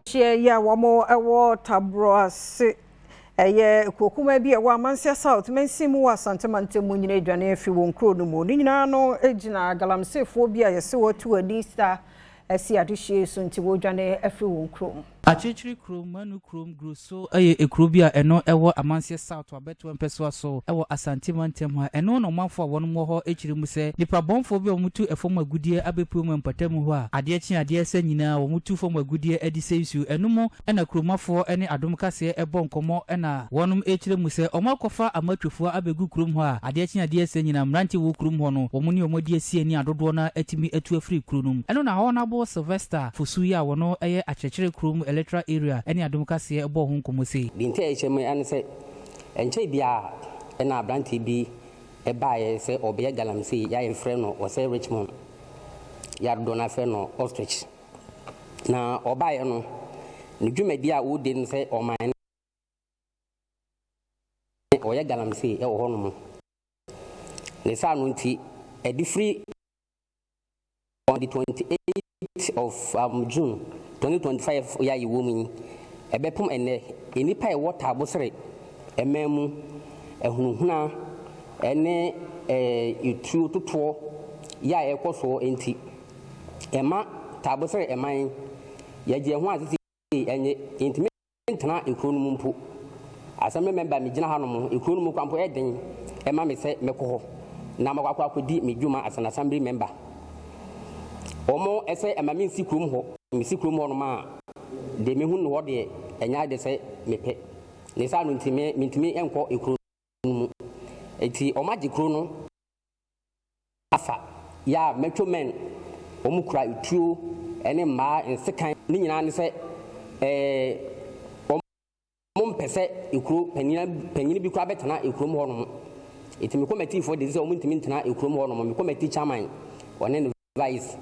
Adehyeɛ yi a wɔn wɔ Taborɔ ase, ɛyɛ kuro kumaa bi a ɛwɔ Amansia South mansin mu wɔ Asante mantam mu nyinaa adwane afiri wɔn kuro no mu. Ne nyinaa no gyina galamseyfoɔ bi a yɛse wɔatu ani sa asi adehyeɛ yi so nti wɔredwane afiri wɔn kuro mu. Akyirikyiri kurom, Manu kurom, Grosso yɛ ekuro bi a ɛno ɛwɔ Amanseɛ South abɛtoɔ mpɛsoa so wɔ Asante mantam ha. Ɛno na ɔmanfoɔ a wɔnom wɔ hɔ kyerɛ mu sɛ nnipa bɔnfoɔ bi a wɔtu fam agudeɛ abɛpue mu mpɔtamu hɔ a adeɛ kye adeɛ sa nyinaa wɔtu fam agudeɛ de sɛ nsuo. Ɛno mu na kuromafoɔ ne Adom Kaseɛ bɔ nkɔmmɔ na wɔnom kyerɛ mu sɛ wɔn akɔfa amatwofoɔ abɛgu kurom hɔ a adeɛ kye adeɛ sa nyinaa mmeranteɛ wɔ kurom hɔ no wɔn ne wɔn adi asi ani a dodoɔ no ara atumi atu afiri kuro no mu. Ɛno na Hɔnabo Sylvester Fosu yi a wɔno yɛ Akyerɛkyerɛ kurom Electoral Area ne Adom Kaseɛ bɔɔ ho nkɔmmɔ sei. Deɛ nti a yɛhyɛ mu ne sɛ, ɛnkyɛe biara na aberanteɛ bi baeɛ sɛ ɔrebɛyɛ galamsey a yɛfrɛ no ɔsɛ Richmond, yɛ a dodoɔ no ara frɛ no ostrich. Na ɔbaeɛ no, ne dwumadie a ɔredi ne sɛ ɔman ɔyɛ galamsey wɔ hɔnom. Ne saa no nti, ɛde firi on the 28th of um, June 2025 yi a yɛwɔ mu yi, ɛbɛpem ɛnnɛ, nnipa a ɛwɔ Taabosere man mu, ahunahuna ne etuo totoɔ yi a ɛrekɔ soɔ nti, ɛma Taabosere man yɛgye ɛho ase sɛ ɛnye, yɛntumi ntena ekuro no mu mpo. Assembly member megyina hanom, ekuro no mu koraa mpo ɛyɛ den ma me sɛ mɛkɔ hɔ na makɔ akɔ akɔdi me dwuma as an assembly member. Wɔn sɛ ɛma mensi kurom hɔ, mesi kurom hɔ nom a, deɛ mehu no hɔ deɛ ɛnyɛ ade sɛ mepɛ. Ne saa no nti me mentumi nkɔ ekuro no mu. Enti wɔn agye kuro no afa. Yɛ a metro men wɔn kura etuo ne mmaa nsekan ne nyinaa ne sɛ ɛɛ wɔn mpɛ sɛ ekuro panyin panyin bi koraa bɛtena ekurom hɔ nom. Eti me kɔmɛtiifoɔ de sɛ wɔn ntumi ntena ekurom hɔ nom. Me kɔmɛti chairman ɔne ne vice.